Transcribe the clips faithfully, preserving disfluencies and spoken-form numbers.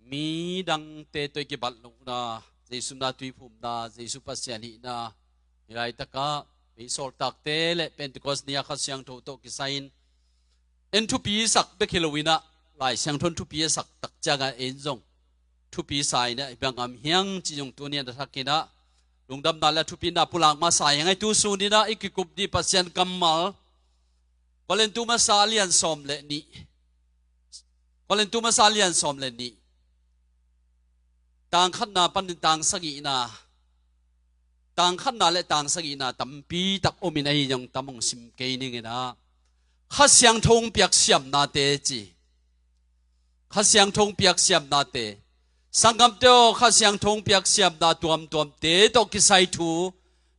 Mi dangte tawh i kibat lohna, Jesu na tuiphumna, Jesu Pasian hihna, hih laitakah beisawltakte le Pentecost ni-a Kha Siangtho tawh kisai-in en thupi sak bek hi loinah, Lai Siangtho in thupi a sak tak ciangah en zong thupi sa inah, i bang am hiang cih zong tuni-in a thakinah lungdamna le a thupina pulak masa hiang. Ahi tu suninah i kikup dih Pasian kammal, Korintu masa a lian sawm le nih. Korintu masa a lian sawm le nih. Tang khatna panin tang sagihna. Tang khatna le tang sagihna tampi tak omin ahi zong tam hong sim kei ninginah, Kha Siangtho hong piak siamnate ci. Kha Siangtho hong piak siamnate. Sanggamte aw, Kha Siangtho hong piak siamna tuamtuamte tawh kisai thu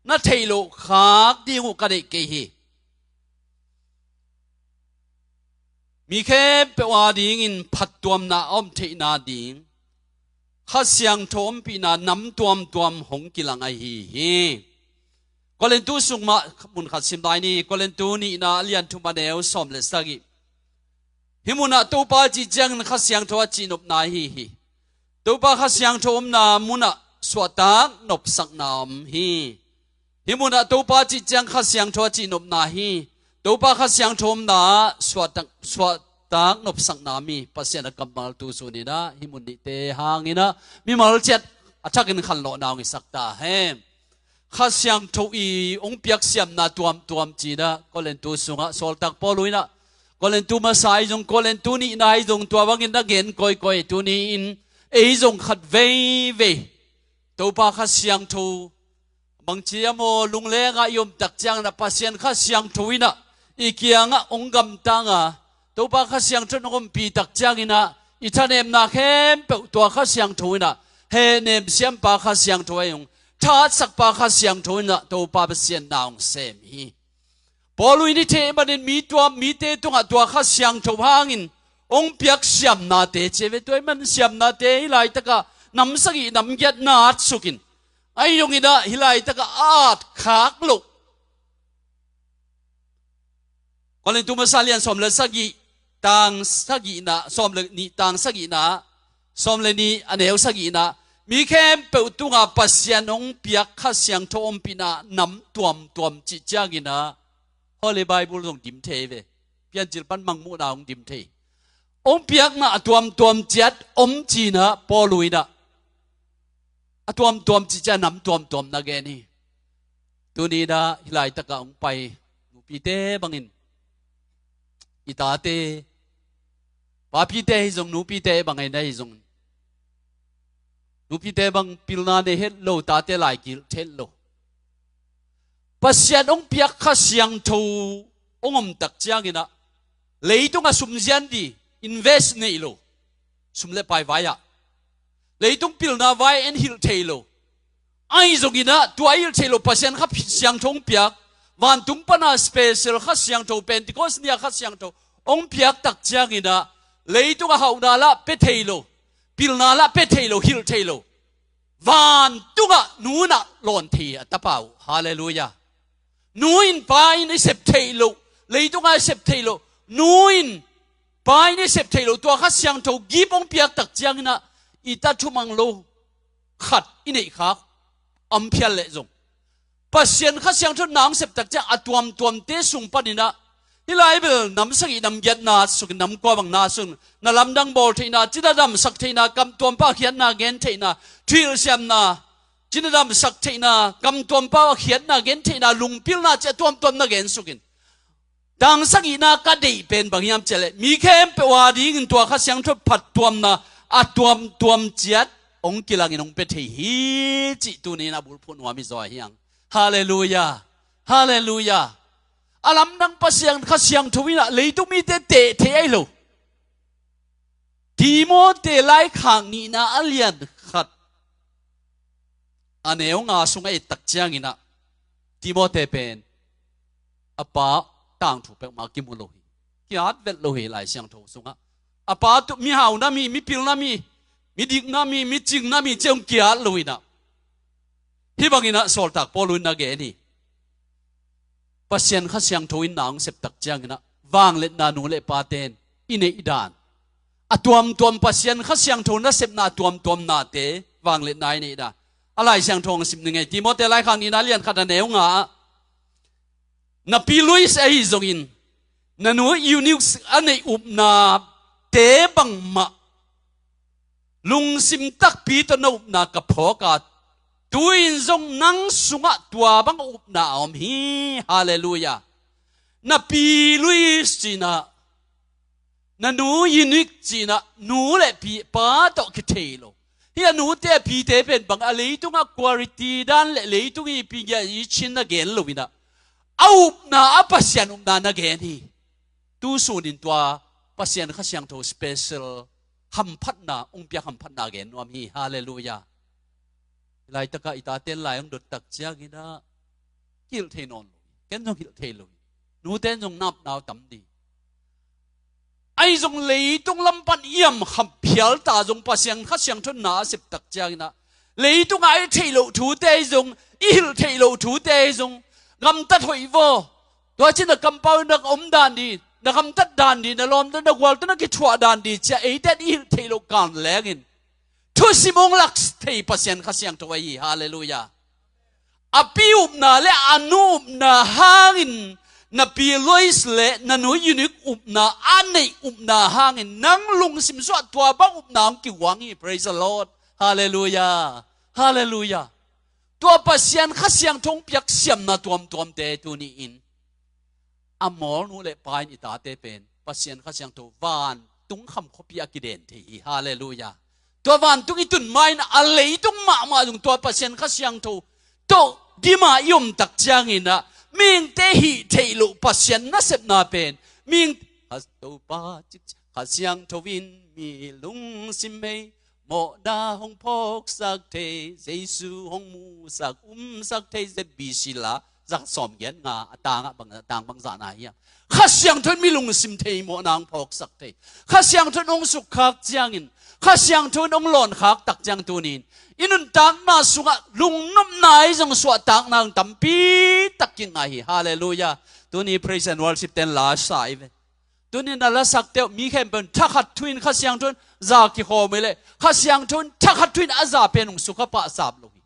na theih loh khak ding uh ka deih kei hi. Mi khempeuh a dingin phattuamna a om theihna ding Kha Siangtho ompihna nam tuamtuam hong kilang ahi hi. Korintu sung mah mun khat sim lai ni. Korintu nihna a lian thum a neu sawm le sagih. Hih munah Topa cih ciangin Kha Siangtho a cihnopna ahi hi. Topa Kha Siangtho omna munah suahtak nopsakna om hi. Hih munah Topa cih ciang Kha Siangtho a cihnopna hi. Topa Kha Siangtho omna ah suahtak, suahtak nopsakna om hi. Pasian a kammal tu suninah hih mun nihte hanginah mimal ciat a thakin khanlawhna hong hisak ta hen. Kha Siangtho i hong piak siamna tuamtuam cinah Korintu sungah sawltak Paul inah Korintu masa ahi zong, Korintu nihna ahi zong, tua bangin na gen kawikawi, tuni-in ei zong khat veivei Topa Kha Siangtho bangci a maw, lunglengah i omtak cianginah Pasian Kha Siangtho inah i kiangah hong gamtanga, Topa Kha Siangtho in hong ompihtak cianginah i thanemna khempeuh tua Kha Siangtho inah, hehnem siampa Kha Siangtho ahi hong, thatsakpa Kha Siangtho inah Topa Pasian na hong sem hi. Paul in i theh manin mi tuam, mite tungah tua Kha Siangtho hangin hong piak siamnate ci ve. Tua ahih man siamnate hih laitakah nam sagih nam giat na at sukin, ahi zonginah hih laitakah a at khak loh. Korintu masa lian sawm le sagih, tang sagihna, sawm le nih tang sagihna, sawm le nih a neu sagihna, mi khempeuh tungah Pasian hong piak Kha Siangtho ompihna nam tuamtuam cih cianginah Holy Bible zong dim thei ve. Piancil pan Mangmuhna hong dim thei. Hong piakna a tuamtuam ciat om cinah Paul inah a tuamtuam cih ciang nam tuamtuam na gen hi. Tuninah hih laitakah hong pai nupite bangin i tate, papite ahi zong, nupite bangin ahi zong, nupite bang pilna nei het lo, tate lai kihilh het lo. Pasian hong piak Kha Siangtho hong omtak cianginah leitungah sumzian dih, invest neih lo, sum le pai vai-ah, leitung pilna vai-ah en hilh thei lo. Ahi zonginah tua hilh thei lo Pasian Kha Siangtho hong piak, vantung pana special Kha Siangtho, Pentecost ni-a Kha Siangtho hong piaktak cianginah leitungah hauhna lah pia thei lo, pilna lah pia thei lo, hilh thei lo. Vantungah nu inah lawn thei a tapa uh. Halleluiah. Nu in pa in i sep theih loh, leitungah i sep theih loh, nu in pa in i sep theih loh, tua Kha Siangtho gift hong piaktak cianginah i ta thumang lo khat i neih khak om phial leh zong, Pasian Kha Siangtho in na hong septak ciang a tuamtuamte sung paninah hih lai bel nam sagih nam giat na sukin, nam kua bang na sukin, na lamdang bawl theihna, cina damsak theihna, kamtuampa a khiatna gen theihna, thuhilhsiamna, cina damsak theihna, kamtuampa a khiatna gen theihna, lungpilna cih a tuamtuam na gen sukin, tang sagihna ka deih pen bang hiam cihleh, mi khempeuh a dingin tua Kha Siangtho phattuamna a tuamtuam ciat hong kilangin hong pia thei hi cih tuni-in a bulphuh nuam hi zaw hiang. Halleluiah. Halleluiah. A lamdang Pasian Kha Siangtho inah leitung mite teh thei ahi lo. Timote laikhak nihna a lian khat a neu nga sungah ettak cianginah Timote pen a pa tangthu peuhmah kimu lo hi. Ki-at vet lo hi Lai Siangtho sungah. A pa tu, mi hauna mi, mi pilna mi, mi dikna mi, mi cingna mi ciang ki-at lo inah, hih banginah sawltak Paul in na gen hi. Pasian Kha Siangtho in na hong septak cianginah vangliatna nu le paten i neih dan, a tuamtuam Pasian Kha Siangtho nasepna a tuamtuamnate vangliatna i neihna. A Lai Siangtho hong sim ni ngei. Timoti laikhak nihna lian khat a neu nga ah, napi Lois ahi zongin, na nu Eunice a neih upnate bangmah lungsim takpi tawh na upna ka phawk a, tu-in zong nang sungah tua bang upna a om hi. Halleluiah. Napi Lois cinah, na nu Eunice cinah, nu le pi pa tawh kithei lo. Hih a nute a pite pen bang a leitungah quality dan le leitung i pi gia i chin a gen lo inah, a upna a Pasian upna na gen hi. Tu sunin tua Pasian Kha Siangtho special hamphatna, hong piak hamphatna gen nuam hi. Halleluiah. Laitakah i taten lai hong dot tak cianginah hilh thei nawn lo hi. Ken zong hilh thei lo hi. Nuten zong napnau tam ding. Ahi zong leitung lam pan i amkham phial ta zong Pasian Kha Siangtho na a sep tak cianginah, leitungah i theih loh thute ahi zong, i hilh theih loh thute ahi zong, gamtat hoih vaw. Tua cin na kampau na om dan ding, na gamtat dan ding, na lawmta na gualta na kithuah dan ding cia eite in i hilh theih loh kan lengin thusim hong lak thei Pasian Kha Siangtho ahi hi. Halleluiah. A pi upna le a nu upna hangin, napi Lois le na nu Eunice upna, a neih upna hangin nang lungsim sungah tua bang upna hong kihuang hi. Praise the Lord. Halleluiah. Halleluiah. Tua Pasian Kha Siangtho hong piak siamna tuamtuamte tuni-in a mawlnu le pa in i tate pen Pasian Kha Siangtho vantung kham khuapi a kiden thei hi. Halleluiah. Tua vantung i tun ma-in a leitung mahmah zong tua Pasian Kha Siangtho tawh dima i om tak cianginah, mihingte hih theih loh Pasian nasepna pen mihing, Kha Topa cik, Kha Siangtho in mi lungsim hei mawhna hong phawksak thei, Jesu hong musak umsak thei, Z B C la za sawm giat nga a tangah bang, a tang bangzahna hiam? Kha Siangtho in mi lungsim thei mawhna hong phawksak thei. Kha Siangtho in hong sukkhak ciangin, Kha Siangtho in hong lawnkhak tak ciang tunin i nuntakna sungah lungnopna i zong suahtakna hong tampi tak kingai hi. Halleluiah. Tuni praise and worship ten la sa i ve. Tunin a lasakte uh mi khempeuh in thakhat thu-in Kha Siangtho in za kikhawm hi leh, Kha Siangtho in thakhat thu-in a za pen hong sukha pah sap lo hi.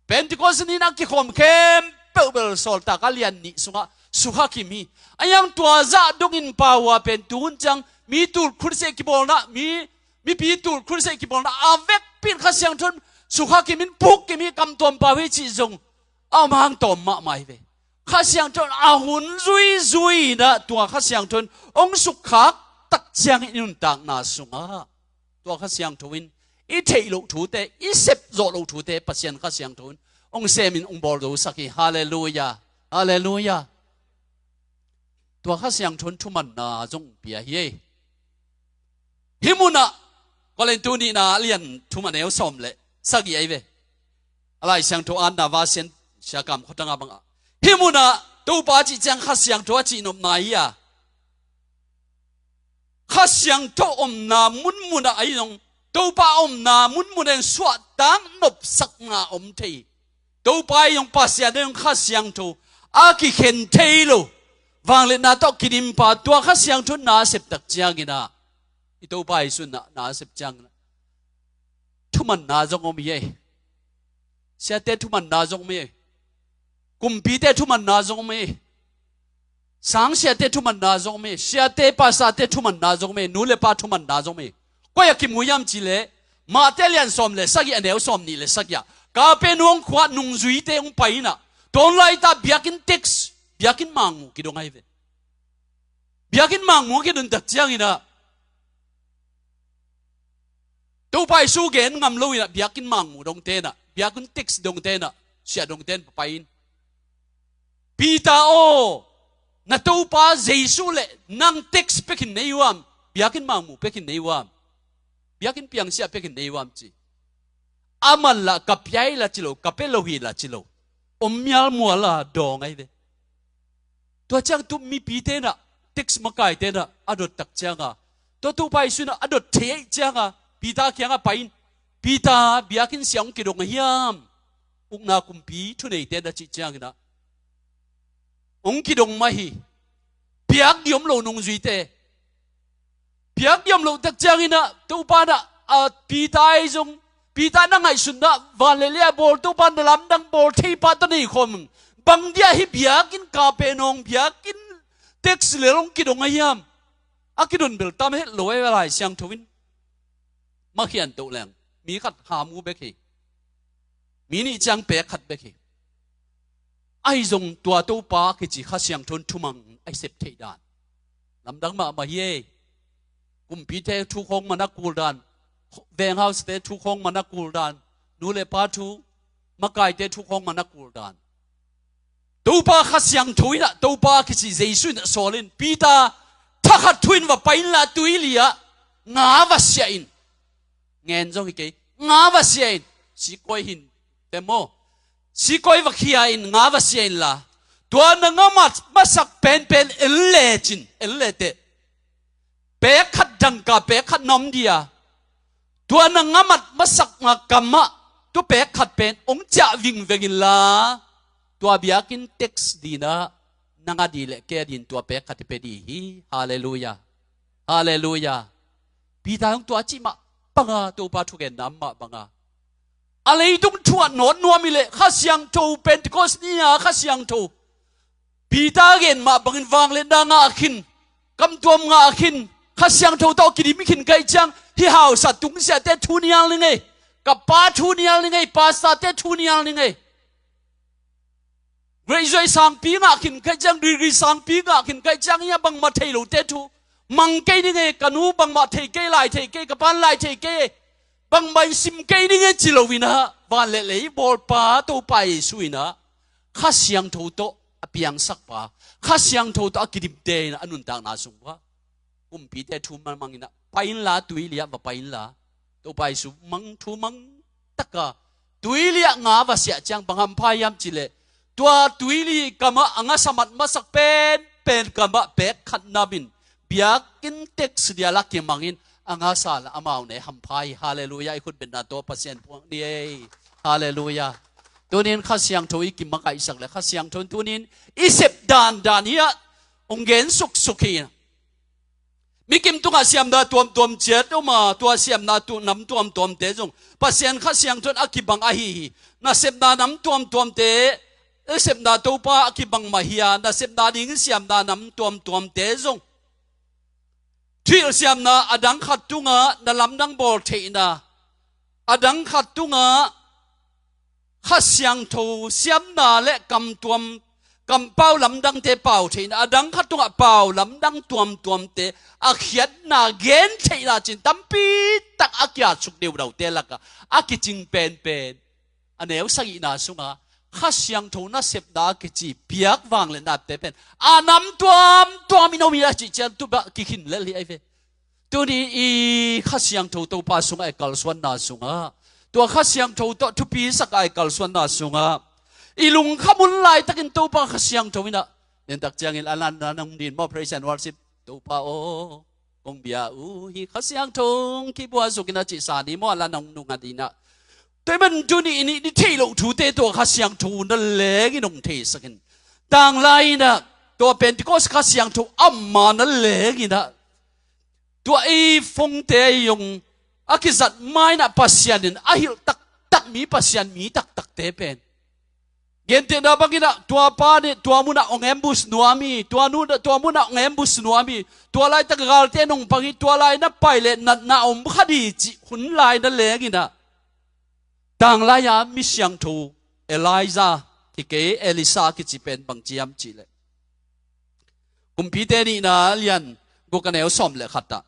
Pentecost ni-in a kikhawm khempeuh bel Sawltak a lian nih sungah sukha kim hi. A hiang tua zah dongin pau a pen tuhun ciang mi tul khurseh kibawlna, mi, mipi tul khurseh kibawlna a vekpi in Kha Siangtho in sukha kim in puk kim hi, kamtuam pau hi cih zong a om hang tawm mahmah hi ve. Kha Siangtho in a hun zuizui inah tua Kha Siangtho in hong sukkhak tak ciangin i nuntakna sungah tua Kha Siangtho in i theih loh thute, i sep zawh loh thute Pasian Kha Siangtho in hong semin hong bawlzosak hi. Halleluiah. Halleluiah. Tua Kha Siangtho in thumanna zong pia hi ei. Hih munah Korintu nihna a lian thum a neu sawm le sagih ahi ve. A Lai Siangtho Anna Vasen siakam khuatanga bangah, hih munah Topa cih ciang Kha Siangtho a cihnopna hi a, Kha Siangtho omna munmunah ahi zong, Topa omna munmunah in suahtak nopsakna om thei. Topa ahi zong, Pasian ahi zong, Kha Siangtho a kikhen thei lo vangliatna tawh kidimpa tua Kha Siangtho na a sep tak cianginah, i Topa Jesu na, na a sep cianginah thumanna zong om hi ei. Siate thumanna zong om hi ei. Kumpite thumanna zong om hi ei. Sangsiate thumanna zong om hi ei. Siate pasate thumanna zong om hi ei. Nu le pa thumanna zong om hi ei. Koi a kimu hiam cih leh, Mate lian sawm le sagih a neu sawm nih le sagih ah, Kapernaum khua nungzuite hong pai inah, tua hun laitah biakinn tax, biakinn mangmuh kidong ahi ve. Biakinn mangmuh kidong tak cianginah Topa Jesu gen ngam lo inah biakinn mangmuh dongte inah, biakinn tax dongte inah, siah dongte in papai in, Peter aw, na Topa Jesu le nang tax pia khin nei uam, biakinn mangmuh pia khin nei uam, biakinn piangsiah pia khin nei uam ci. Aman lah ka pia hi la ci lo, ka pia lo hi la ci lo, om mialmual a dawng ahi ve. Tua ciang tu mipite inah, tax makaite inah a dot tak cianga, tua Topa Jesu inah a dot thei ahih cianga Peter kiangah pai in, Peter, biakinn siah hong kidong a hiam? Ukna kumpi thuneite inah cih cianginah, hong kidong mah hi. Piak ding om lo nungzuite, Biak diam loh tak ciangin ah Topa in ah, a, Peter ahi zong, Peter na ngaihsutna ah van le lei a bawl Topa na lamdang bawl thei pa tawh nei khawm. Bang dia hih biakinn Kapernaum biakinn tax lel hong kidong a hiam? A kidon bel tam het lo e, Lai Siangtho in makhian toh leng mi khat ha mu bek hi. Mi nih ciang pek khat bek hi. Ahi zong tua Topa kici Kha Siangtho in thumang a sep theih dan lamdang mahmah hi e. Kumpite thu khawng man a kul dan, venghausate thu khawng man a kul dan, nu le pa thu, makaite thu khawng man a kul dan. Topa Kha Siangtho in ah, Topa kici Jesu in ah sawl in, Peter, thakhat thu in va pai inla, tuili ah nga va siah in. Ngen zong hi kei, nga va siah in. Sikawi hin te maw, sikawi va khia in, nga va siah inla, tua na nga mat masak penpen en lecin, en le teh, pek khat dangka pek khat na om dia, tua na nga mat masak nga kamah tua pek khat pen hong ciah vingveng inla, tua biakinn tax dina na nga di le kei a din tua pek khat i pe di hi. Halleluia. Halleluia. Peter hong tua cih mah banga Topa thugenna mah banga a leitung thu a nawt nuam i leh Kha Siangtho, Pentecost ni-a Kha Siangtho, Peter gen mah bangin vangliatna ngah khin, kamtuam ngah khin, Kha Siangtho tawh kidim khin ka hih ciang, hih hausa tungsiahte thu nial ni ngei, ka pa thu nial ni ngei, pastorte thu nial ni ngei. Graduate sangpi ngah khin ka hih ciang, degree sangpi ngah khin ka hih ciang, hih a bangmah thei lote thu mang kei ni ngei, ka nu bangmah thei kei, lai thei kei, ka pa in lai thei kei, bangmah in sim kei ni ngei ci loin ah, van le lei bawlpa Topa Jesu in ah Kha Siangtho tawh a piangsak pa, Kha Siangtho tawh a kidimte in a nuntakna sung pa, kumpite thu mang mang in ah, pai inla, tuili ah va pai inla. Topa Jesu mang thu mang taka tuili ah nga va siah ciang bang hampha hiam cih leh, tua tuili kamah a ngasa mat masak penpen kamah pek khat nam in biakinn tax dia la kimang in a ngasa la amau ne hampha hi. Halleluia. I khutbetna tawh Pasian phuak ni ei. Halleluia. Tunin Kha Siangtho i kimakaihsak le Kha Siangtho in tunin i sep dandan hi ah hong gen suksuk hi. Mi kim tungah siamna tuamtuam ciat om a, tua siamna tu nam tuamtuamte zong Pasian Kha Siangtho in a kibang ahi hi. Nasepna nam tuamtuamte, i sepna Topa a kibang mah hi a, nasepna ding siamna nam tuamtuamte zong thuhilh siamna a dang khat tungah na lamdang bawl theihna, a dang khat tungah Kha Siangtho siamna le kamtuam, kampau lamdangte pau theihna, a dang khat tungah pau lamdang tuamtuamte a khiatna gen theihna cin tampi tak a kiatsuk deudaute lakah a kicing penpen a neu sagihna sungah Kha Siangtho nasepna a kici piak vangliatnate pen a nam tuamtuam in om hi a cih ciang tupa kikhin lel hi ai ve. Tuni i Kha Siangtho Topa sungah i kalsuanna sungah, tua Kha Siangtho tawh thupi sak a i kalsuanna sungah i lungkham hun laitakin Topa Kha Siangtho in ah, nentak ciangin a lan a nong din maw, praise and worship, Topa aw, kong bia uh hi Kha Siangtho hong kibua zuk in ah cih sa ni maw, a lan a nong nung a din ah. Tua ahih man tuni i nih ni theih loh thute tua Kha Siangtho na lengin hong theisak in, tanglai in ah tua Pentecost Kha Siangtho amah na lengin ah tua ei fongte ei zong a kizat ma in ah Pasian in a hilh taktak mi, Pasian mi taktakte pen, gentehna bangin ah tua pa nih tua munah hong ambush nuam hi, tua nu tua munah hong ambush nuam hi, tua laitak galte nong pang hi, tua lai na pai leh natna om kha di cih hun lai na lengin ah, tanglai-a mi siangtho Elijah, kikei Elisha kici pen bang ci hiam cih leh, Kumpite nihna lian guk a neu sawm le khat ah,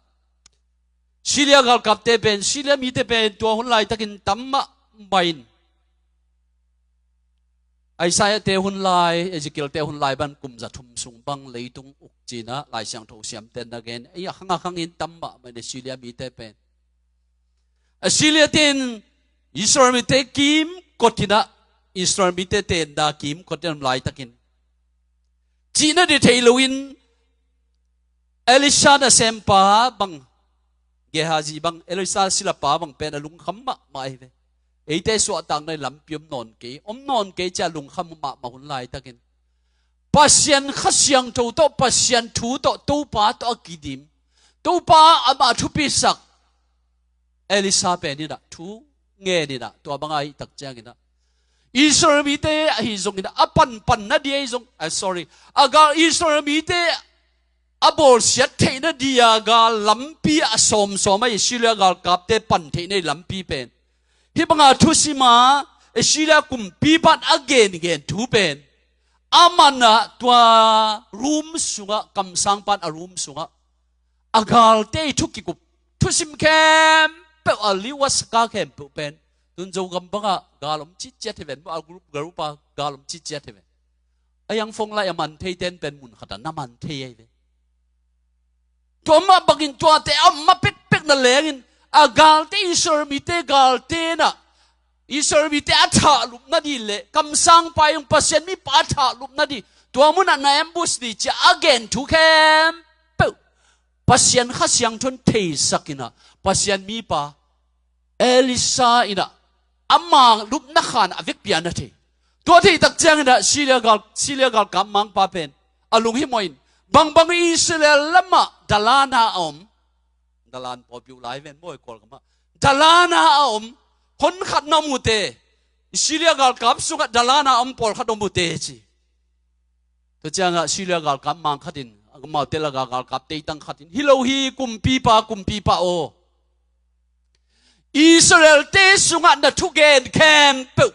Syria galkapte pen, Syria mite pen tua hun laitakin tam mahmah in, Isaiah-te hun lai, Ezekiel-te hun lai bang kum za thum sung bang leitung uk ci-in ah Lai Siangtho siamte na gen, ei a khang a khangin tam mahmah in Syria mite pen. Assyria-te in Israel mite kimkot in ah, Israel mite tenna kimkot in om laitakin, cihna ding thei loin Elisha nasempa bang, Gehazi bang, Elisha silapa bang pen a lungkham mahmah hi ve. Eite suahtakna lampi om nawn kei, om nawn kei ci-a lungkham mahmah hun laitakin, Pasian Kha Siangtho tawh, Pasian thu tawh, Topa tawh a kidim, Topa amah thupisak Elisha pen inah thu ngen inah, tua banga hih tak cianginah Israel mite ahi zonginah a panpan na di ahi zong, ah, sorry, a gal Israel mite a bawlsiat theihna dia gal lampi a sawmsawm ahi Syria galkapte pan theihna hi lampi pen, hih banga thusima Syria kumpipan a gengen thu pen, amanah tua room sungah, kamsangpan a room sungah a galte i thu kikup, thusim khempeuh a liu a saka khempeuh pen, tun Zogam bangah gal om citciat hi ven maw, a group group a gal om citciat hi ven. A yang phone lai a man thei ten pen mun khatah na man thei ahi ve. Tua mah bangin tuate a om mah pekpek na lengin a galte, Israel mite galte nah, Israel mite a thahlup nadih le kamsangpa in Pasian mipa a thahlup nadih, tua munah na ambush dih ci-a a gen thu khempeuh Pasian Kha Siangtho in theisak inah, Pasian mipa Elisha inah ama lupna khan a vekpi-a na thei. Tua theih tak cianginah Syria gal, Syria galkap mangpa pen a lunghimawh in, bangbang Israel lamah dalana a om, dalan pawlpi uh lai ven maw, i Kawlgamah dalana a om, honkhat na om uh teh, Syria galkap sungah dalana a om pawlkhat om uh teh ci. Tua ciangah Syria galkap mang khatin, amaute lakah galkap teitang khatin, "Hi lo hi, kumpipa, kumpipa aw, Israelte sungah na thugen khempeuh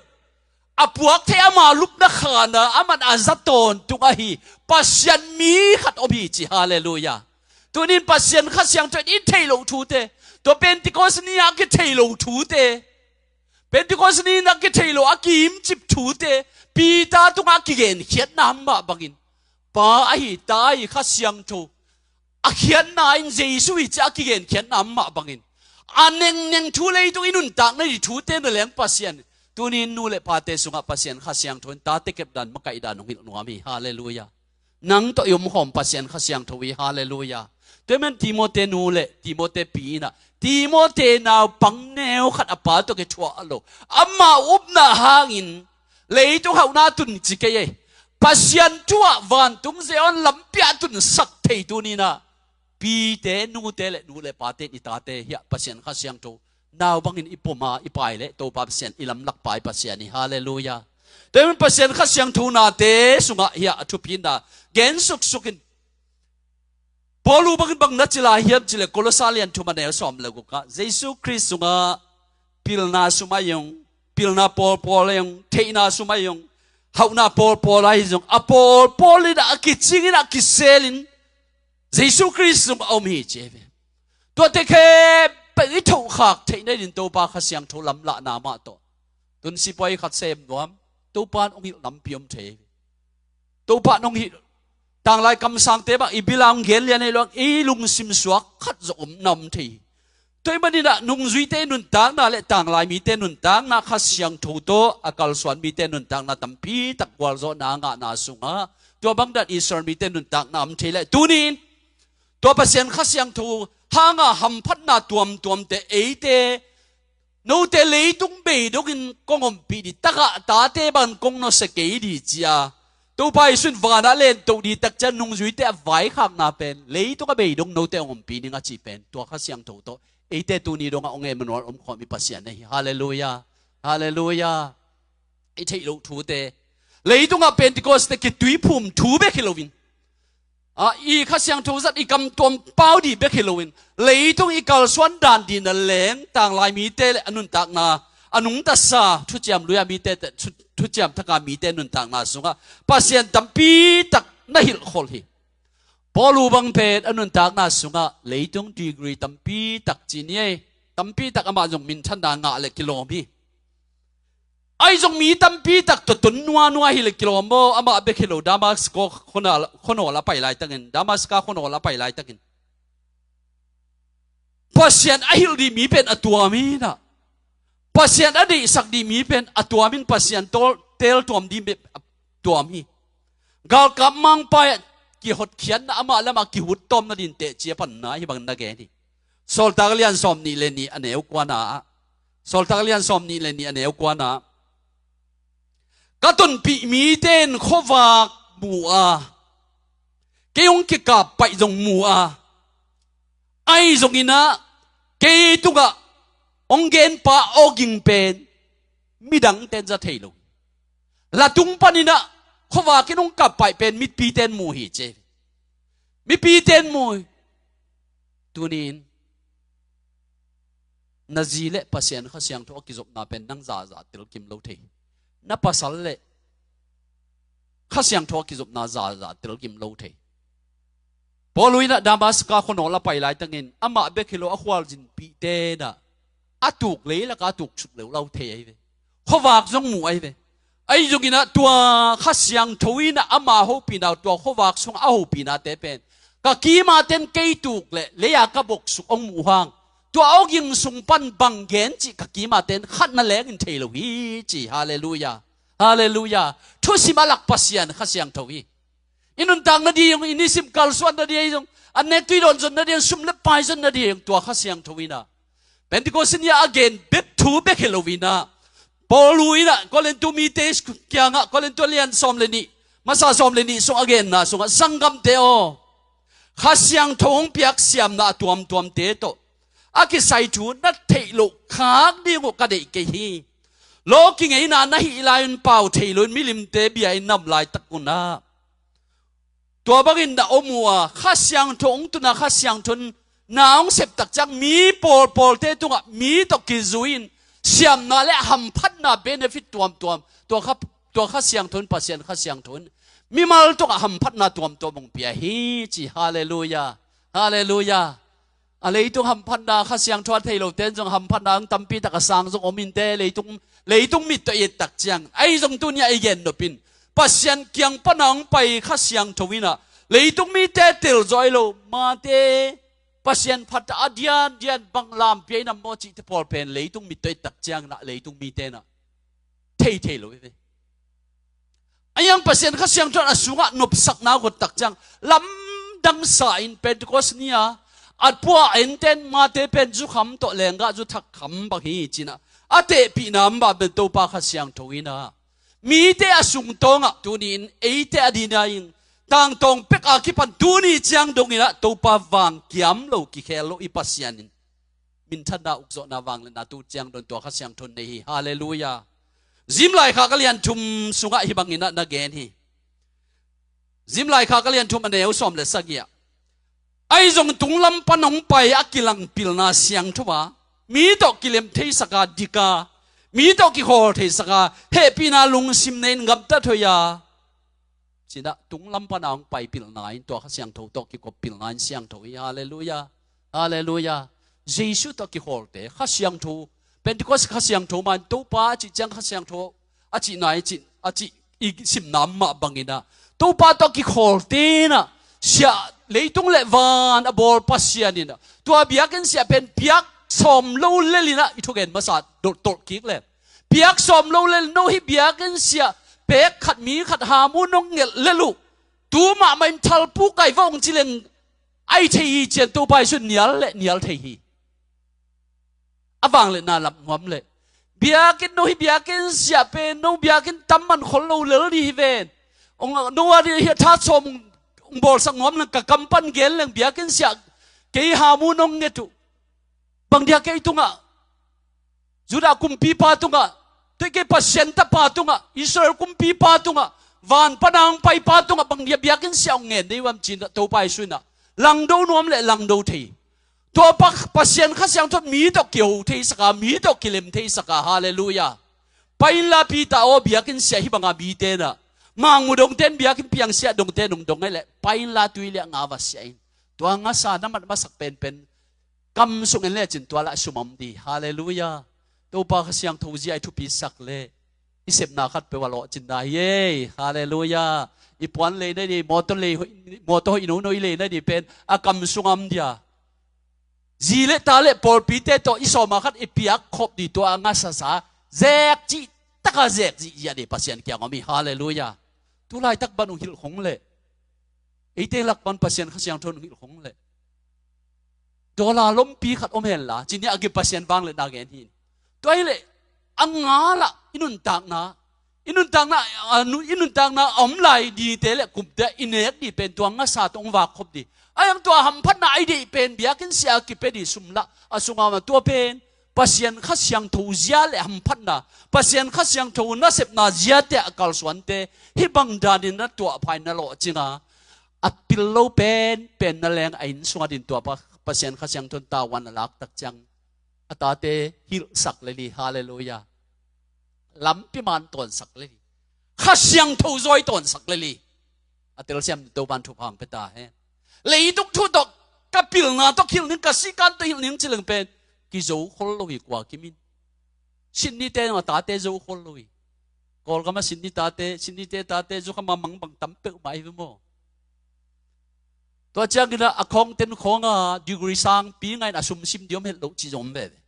a puak thei, ama lupna khanah aman a za tawntung ahi Pasian mi khat om hi," ci. Halleluiah. Tunin Pasian Kha Siangtho in i theih loh thute, tua Pentecost ni-a kithei lo thute, Pentecost ni-in a kithei lo a kimcip thute, Peter tungah a kigenkhiatna mah bangin, Pa ahi, Ta ahi, Kha Siangtho a khiatna in Jesu hi ci-a a kigenkhiatna mah bangin, a nengneng thu leitung i nuntakna i thute na leng Pasian, tunin nu le pate sungah Pasian Kha Siangtho in tate kepdan, makaihdan hong hilh nuam hi. Halleluiah. Nang tawh i omkhawm Pasian Kha Siangtho hi. Halleluiah. Tua ahih manin Timote nu le Timote pi inah, Timote naupang neu khat a pa tawh kithuah lo, amau upna hangin leitung hauhna tun ci kei ei. Pasian thu-ah vantung Zion lampi-ah tunsak thei tuninah pite, nute le nu le pate in i tate hiah Pasian Kha Siangtho nau bangin i pom a, i pai leh Topa Pasian i lamlak pai Pasian hi. Halleluiah. Tua ahih manin Pasian Kha Siangtho nate sungah hiah a thupina gen suksuk in, Paul uh bangin bang na ci lai hiam cih leh, Kolose lian thum a neu sawm le gukah, Jesu Khrist sungah pilna sum ahi zong, pilna pawlpawl ahi zong, theihna sum ahi zong, hauhna pawlpawl ahi zong, a pawlpawl inah, a kicing inah, a kisel in Jesu Khrist sungah a om hi ci hi ve. Tuate khempeuh i thohkhak theihna dingin Topa Kha Siangtho lamlahna mah tawh, tun sipuai khat sem nuam, Topa in hong hilh nampi om thei hi ve. Topa in hong hilh. Tanglai kamsangte bang i bil-a hong gen lian ahi lo, i lungsim suak khat zong om na om thei hi. Tua ahih maninah nungzuite nuntakna le tanglai mite nuntakna, Kha Siangtho tawh a kalsuan mite nuntakna tampi tak gualzawhna a ngahna sungah, tua bangdan Israel mite nuntakna om thei leh, tunin tua Pasian Kha Siangtho hanga hamphatna tuamtuamte eite, note leitung bei dongin kong ompih dih, tagah tate bangin kong nusia kei dih ci-a Topa Jesu in vanah a lentoh dih tak ciang nungzuite a vaikhakna pen, leitung a bei dong note hong ompih ning a cih pen, tua Kha Siangtho tawh eite tuni dongah hong Emmanuel omkhawm i Pasian ahi. Halleluiah. Halleluiah. I theih loh thute, leitungah Pentecost te kituiphum thu bek hi loin, a, i Kha Siangtho zat i kam tuam pau dih bek hi loin, leitung i kalsuan dan dih na leng, tanglai mite le a nuntakna, a nungtasa thuciam lui-a mite, thu-, thuciam thaka mite nuntakna sungah Pasian tampi tak na hilhkhol hi. Paul uh bang pen a nuntakna sungah leitung degree tampi tak ci ni ei, tampi tak amah zong minthanna ngah le kilawm hi. Ahi zong mi tampi tak tawh tun nuanua hi le kilawm maw, amah bek hi lo, Damasko khuanawl, khuanawl a pai laitakin, Damaska khuanawl a pai laitakin Pasian a hilh dih mi pen a tuam hi inah, Pasian a deihsak dih mi pen a tuam in, Pasian tawl, teel tuam dih mi a tuam hi. Galkap mangpa-ah kihotkhiatna, amah lamah kihut tawm nadingin teci a panna hih bangin na gen hi. Sawltak lian sawm nih le nih a neu kuana ah, Sawltak lian sawm nih le nih a neu kuana ah, ka tonpih mite in khuavak mu a, kei hong kikap paih zong mu a, Ahi zonginah kei tungah hong genpa awging pen midangten za thei lo hi. Latung paninah khuavakin hong kappaih pen mipiten mu hi ci. Mipiten mu hi. Tunin na zi le Pasian Kha Siangtho a kizopna pen nang zaza telkim lo thei. Na pasal le Kha Siangtho a kizopna zaza telkim lo thei. Paul inah Damaska khuanawl a pai laitangin amah bek hi lo a khualzinpihte inah a tuk leilaka a tuk suk leulau thei ahi ve. Khuavak zong mu ahi ve. Ahi zonginah tua Kha Siangtho inah ama hopihna, tua khuavak sungah a hopihnate pen ka kimaten kei tuk le leia ka boksuk hong muh hang tua awging sung pan bang gen cih ka kimaten khatna lengin thei lo hi ci. Halleluia. Halleluia. Thusim a lak Pasian Kha Siangtho hi. I nuntak nading, i nisim kalsuan nading, an nek tui dawn zon nading, sum le pai zon nading, tua Kha Siangtho inah Pentecost ni a gen bek thu bek hi lo inah Paul inah Korintu mite kiangah, Korintu lian sawm le nih, masa sawm le nih sung a genna sungah, "Sanggamte aw, Kha Siangtho hong piak siamna a tuamtuamte tawh a kisai thu na theih loh khak ding uh ka deih kei hi. Lawki ngeina na hih lai-un pau thei loin milimte bia-in na om laitak unah tua bangin na om uh a, Kha Siangtho hong tun a, Kha Siangtho in na hong septak ciang mi pawlpawlte tungah mi tawh kizui-in siamna le hamphatna benefit tuamtuam tua Kha, tua Kha Siangtho in, Pasian Kha Siangtho in mimal tungah hamphatna tuamtuam hong pia hi," ci. Halleluia. Halleluia. A leitung hamphatna, Kha Siangtho a thei lote in zong hamphatna ang tampi tak a sang zong om inte, leitung, leitung mit tawh i ettak ciang. Ahi zong tuni-ah i gen nopin Pasian kiang pana hong pai Kha Siangtho inah leitung mite telzawh ahi lo, mate Pasian phat a diandian bang lam pia inah maw cihte pawl pen leitung mit tawh ettak cianginah leitung mite inah thei thei lo hi ve. A iang Pasian Kha Siangtho in a sungah nopsakna a gottak ciang lamdang sa-in Pentecost ni-a a pua a enten mate pen zukham tawh lenggah zu thak kham bang hi cinah a tehpihna mah pen Topa Kha Siangtho inah mite a sungtawngah tuni-in eite a dina in tangtawng pek a kipan tuni ciang donginah Topa vang kiam lo, kikhel lo i Pasian in minthanna, ukzawhna, vangliatna tu ciang don tua Kha Siangtho in nei hi. Halleluia. Zim Laikhak a lian thum sungah hih banginah na gen hi. Zim Laikhak a lian thum a neu sawm le sagih ah, "Ahi zong tunglam pan hong pai a kilang pilna siangtho a, mi tawh kilem theisak a dik a, mi tawh kikhawl theisak a, hehpihna lungsim nei-in gamtat hoih a," cinah tunglam pana hong pai pilna in tua Kha Siangtho tawh kikop pilna in siangtho hi. Halleluia. Halleluia. Jesu tawh kikhawlte Kha Siangtho, Pentecost Kha Siangtho mah in Topa a cih ciang Kha Siangtho a cihna i cih, a cih i simna mah banginah Topa tawh kikhawlte inah siah, leitung le van a bawl Pasian inah tua biakinn siah pen piak sawm lo lelinah i thugen masa dolh, tolh kik le piak sawm lo lel no hi biakinn siah pek khat mi khat hamu nong ngelh lel uh. Tu mahmah in thalpu kai va hong ci leng ai thei hi cian Topa Jesu nial le nial thei hi. A vangliatna lam nuam le biakinn no hi biakinn siah pen no biakinn tam man khol lo lel dih hi ven. Ong no a dih hi a that sawm ong bawlsak nuam leng ka kam pan gen leng biakinn siah kei hamu nong nget uh. Bang dia kei tungah Judah kumpipa tungah, tuikei Pasian tapa tungah, Israel kumpipa tungah, van panang paipa tungah bang dia biakinn siah ong ngen dei uam cinah Topa Jesu inah langdo nuam le langdo thei. Tua pa, Pasian Kha Siangtho mi tawh kiho theisak a, mi tawh kilem theisak a. Halleluia. Pai inla Peter aw, biakinn siah hih banga mite inah mangmu dongten biakinn piang siah dongten ong dong ahi leh pai inla tui liah nga va siah in. Tua ngasa na mat masak penpen kam sung en lecin tua lah sum om dih. Halleluia. Topa Kha Siangtho zia i thupisak le i sepna khat peuh a lawhcinna hi ei. Halleluia. I puan lei na dih, mawtaw lei, mawtaw hoih nono i lei na dih pen a kam sung om dia. Zi le ta le pawlpite tawh i sawma khat i piak khop dih tua a ngasasa zek cih taka zek zihziah dih Pasian kiang om hi. Halleluia. Tulaitak ban ung hilh khong le eite lak pan Pasian Kha Siangtho in hilh khong le dollar lompi khat om henla, cini a gip Pasian vangliatna gen hi. Tua hi leh a ngalah i nuntakna, i nuntakna, a, nu-, i nuntakna a om lai dite le kumte i nek dih pen tua ngasa tawh ong vak khop dih. A yang tua hamphatna a i deih pen biakinn sia a kipia dih sum lah a sungah mah tua pen Pasian Kha Siangtho zia le hamphatna, Pasian Kha Siangtho nasepna ziate a kalsuante hih bang danin na tuahpha in na lawhcinga, a pil lo pen pen na leng a inn sungah din tua pa Pasian Kha Siangtho in tavuan a laktak ciang a tate hilhsak lel hi. Halleluiah. Lampi man tawnsak lel hi. Kha Siangtho zawi tawnsak lel hi. A telsiam ni Topan thupha hong pia ta hen. Leitung thu tawh ka pilna tawh hilh ning, ka sikan tawh hilh ning ci leng pen kizo khol lo hi kua kim in. Sydney te zong a tate zo khol lo hi. Kawlgam a Sydney tate, Sydney te tate zukham a mangbang tam peuhmah hi ve maw? Tua ciangin ah a khawngten khawng a degree sangpi ngah in a sumsim dih om het loh cih zong om veve.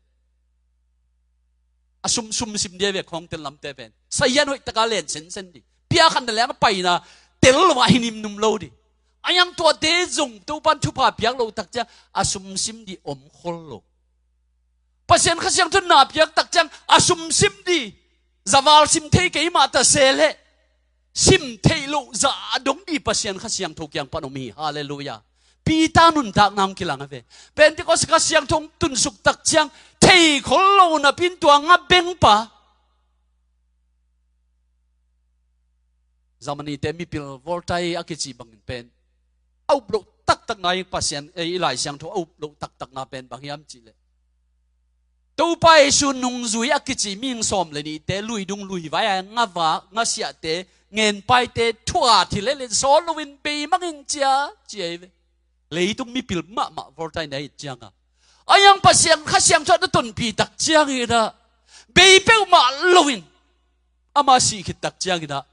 A sum, sumsim dih a ve khawngten lamte pen. Sahian hoih taka len sensen dih. Pia khan na leng a paina tel lo ah hi nimnum lo dih. A yang tuate zong Topan thupha piak loh tak ciang a sumsim dih om khol lo. Pasian Kha Siangtho in na piak tak ciang a sumsim dih, zaval sim thei kei mah ta se leh sim theih loh zah a dong dih Pasian Kha Siangtho kiang pan om hi. Halleluiah. Peter nuntakna hong kilang a ve. Pentecost Kha Siangtho hong tunsuk tak ciang thei khol lo napi in tua nga bengpa Germany te mipil Voltaire a kici bangin pen a up loh taktakna i Pasian, eh, i Lai Siangtho a up loh taktakna pen bang hiam cihleh, Topa Jesu nungzui a kici mihing sawm le nihte luidung luivai a ngavak ngasiahte ngenpaite thuat hi leh le sawl loin beimang in cia ci ahi ve. Leitung mipil mahmah Voltaire na hih cianga a yang Pasian Kha Siangtho na tonpih tak ciangin ah bei peuhmah loin ama sih khit tak ciangin ah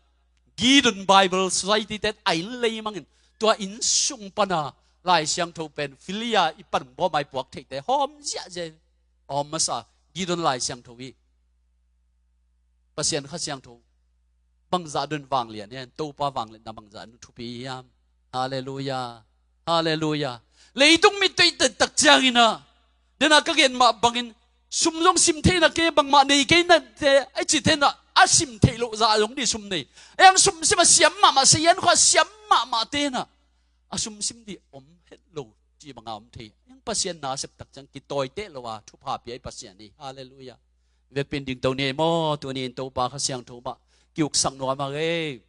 Gideon Bible Society ten a inn leimangin tua inn sung pana Lai Siangtho pen filia i pan bawm a i puak theihte hawm ziahziah. A hawm masa Gideon Lai Siangtho hi. Pasian Kha Siangtho bangzah dun vanglian hiam, Topa vangliatna bangzah dun thupi hiam? Halleluiah. Halleluiah. Leitung mit tuih tak ciangin ah, dena ka gen mah bangin sum zong sim theihna kei, bangmah nei kei nate a cite in ah a sim theih loh zah zong dih sum nei. A yang sumsim a siam mahmah, sahian khua siam mahmah te in ah a sumsim dih om het lo cih banga om thei. A yang Pasian na sep tak ciang kitawi teh lo a thupha pia i Pasian hi. Halleluiah. Vekpi in dingto ni ei maw? Tuni in Topa Kha Siangtho mah ki-uksak nuam a ngei.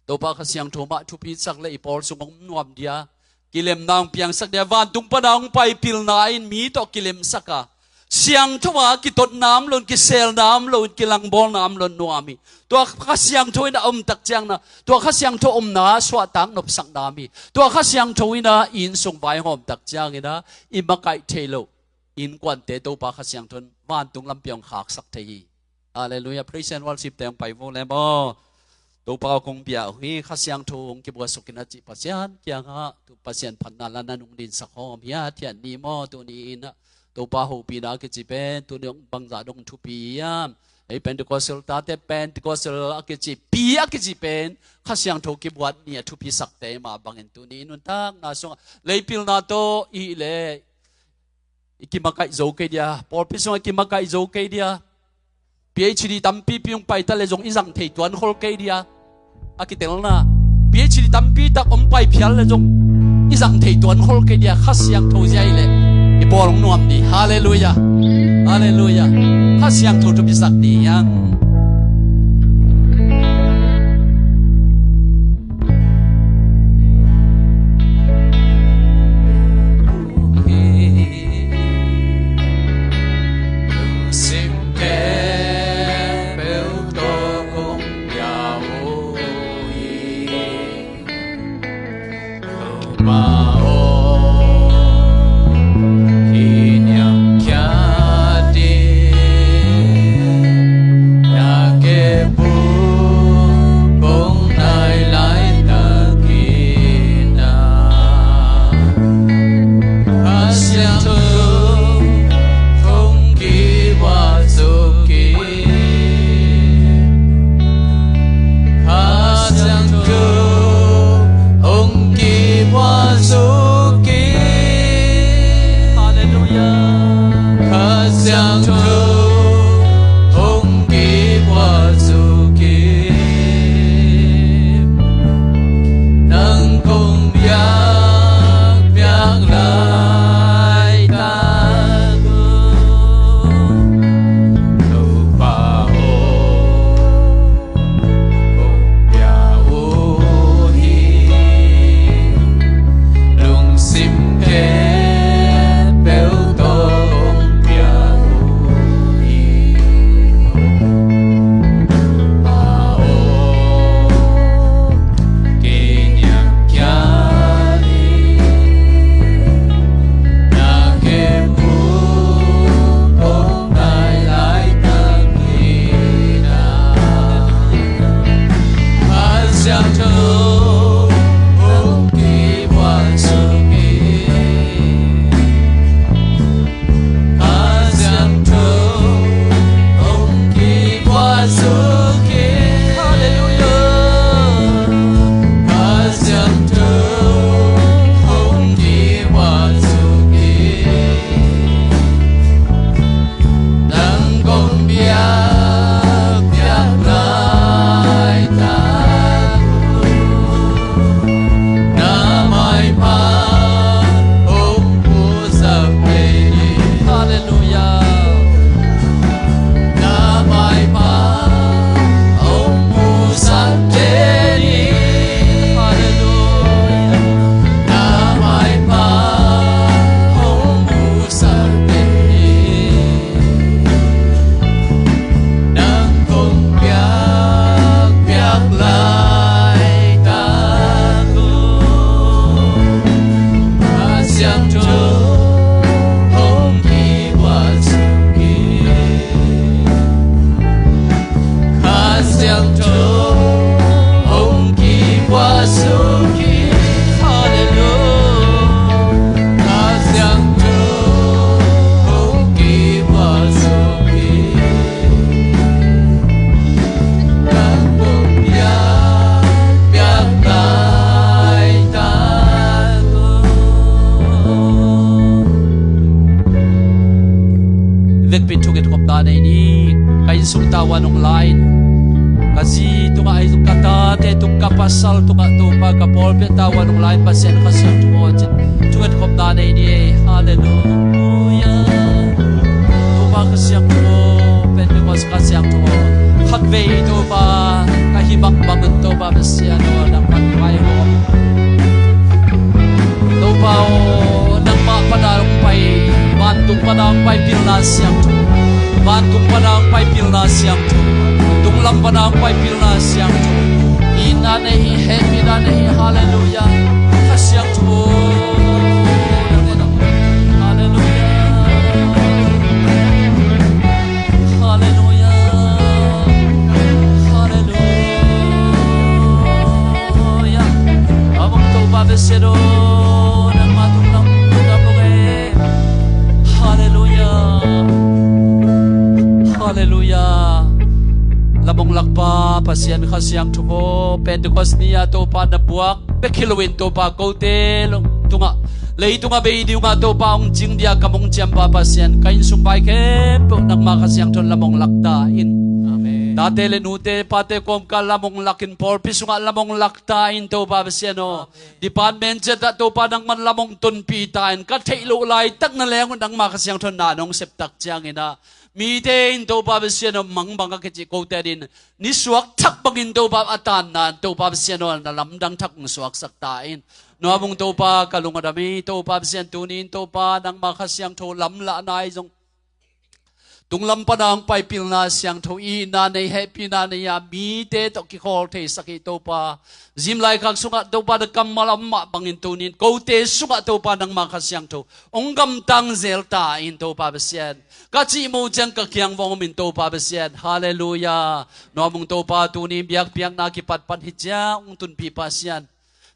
Topa Kha Siangtho mah thupi sak le i pawl sung hong nuam dia, kilemna hong piangsak dia, vantung pana hong pai pilna in mi tawh kilemsak a, siangtho a kitotna om lo in, kiselna om lo in, kilangbawlna om lo in nuam hi. Tua Kha Siangtho in a om tak ciangin ah tua Kha Siangtho omna suahtak nopsakna om hi. Tua Kha Siangtho in ah i inn sung vaihawm tak ciangin ah i makaih theih loh innkuante Topa Kha Siangtho in vantung lampi hong khaksak thei hi. Halleluiah. Praise and worship te hong pai vo le maw? Topa aw kong bia uh hi, Kha Siangtho hong kibuaksuk in a cih Pasian kiangah tu Pasian phatna la na nung dinsak hawm hi a, thian ni maw? Tuni in ah Topa hopihna a kici pen tuni hong bangzah dong thupi hiam? Ei Pentecostal tate Pentecostal a kici pi a kici pen Kha Siangtho kibuat ni a thupi sakte mah bangin tuni in nuntakna sungah leipilna tawh i hih leh i kimakaih zo kei dia, pawlpi sungah i kimakaih zo kei dia. PhD tampipi hong paita le zong i zang thei tuan khol kei dia. A kitelna PhD tampi tak hong pai phial le zong i zang thei tuan khol kei dia. Kha Siangtho zia hi leh i bawl hong nuam ni. Halleluiah. Halleluiah. Kha Siangtho thupisak ni hiang. Vekpi in thungetkhopna nei ni. Ka innsung tavuan hong la in, ka zi tungah, ka tate tung, ka pasal tungah Topa, ka pawlpi tavuan hong la in, Pasian Kha Siangtho aw, ci-in thungetkhopna nei ni. Halleluia. Topa Kha Siangtho, Pentecost Kha Siangtho, khatvei Topa ka hih bangbang in Topa Pasian aw, nangmah pai hong om. Topa aw, nangmah pana hong pai, vantung pana hong pai pilna siangtho, vantung pana hong pai pilna siangtho, tunglam pana hong pai pilna siangtho. Itna nei hi, hehpihna nei hi. Halleluia. Kha Siangtho. Halleluia. Halleluia. Halleluia. Among Topa Pasian aw, nangmah tunglam, tunglam lo e. Halleluia. Halleluia. Lam hong lakpa Pasian Kha Siangtho aw, Pentecost ni-a Topa na buak bek hi loin Topa kote lo tungah, leitungah bei dingah Topa hong cing dia kam hong ciampa Pasian, ka innsung vai khempeuh nangmah Kha Siangtho in lam hong lakta in. Amen. Tate le nute, pate kawmkal lam hong lakin, pawlpi sungah lam hong lakta in Topa Pasian aw. Amen. Department ciatah Topa nangman lam hong tonpihta in, ka theih loh laitak na leng uh nangmah Kha Siangtho in na nong septak ciangin ah, mite in Topa Pasian aw, mangbang a kicih kote adingin nisuak thak bangin Topa a tanna in Topa Pasian aw, na lamdang thak hong suaksak ta in. Nuam ung Topa, ka lung a dam hi. Topa Pasian, tuni in Topa nangmah Kha Siangtho lamlahna ahi zong, tunglam pana hong pai pilna siangtho, itna nei, hehpihna nei a, mite tawh kikhawl theisak hi Topa. Zim laikhak sungah Topa na kammal a om mah bangin tuni in kote sungah Topa nangmah Kha Siangtho hong gamtang zel ta in Topa Pasian, ka cih mu ciang ka kiang vong om in Topa Pasian. Halleluia. Nuam ung Topa, tuni in biakpiakna kipat pan hi ciang hong tunpih Pasian,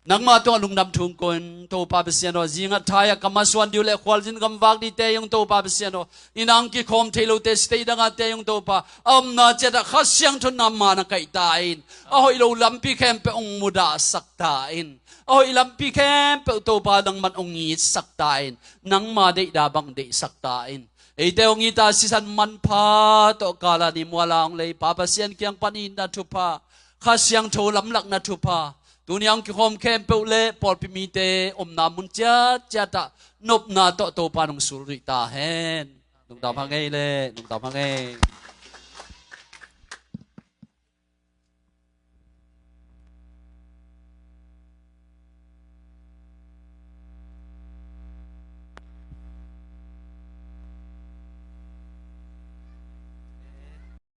nangmah tungah lungdam thu hong ko in Topa Pasian aw. Zingat thai-ah ka masuan ding uh le khualzin gamvak dingte hong Topa Pasian aw, inn ah hong kikhawm thei lote, state dangate hong Topa, a omna ciatah Kha Siangtho in nangmah na kaihta in, a hoih lo lampi khempeuh hong mudahsak ta in. A hoih lampi khempeuh Topa nangman hong itsak ta in, nangma deihna bang deihsak ta in. Eite hong it a sisan manpha tawh kala ni muala hong lei Pa Pasian kiang pan itna thupha, Kha Siangtho lamlakna thupha, tuni a hong kikhawm khempeuh le pawlpi mite omna mun ciatciatah nopna tawh Topa nong sulzuih ta hen. Lungdam hang ei le, lungdam hang ei.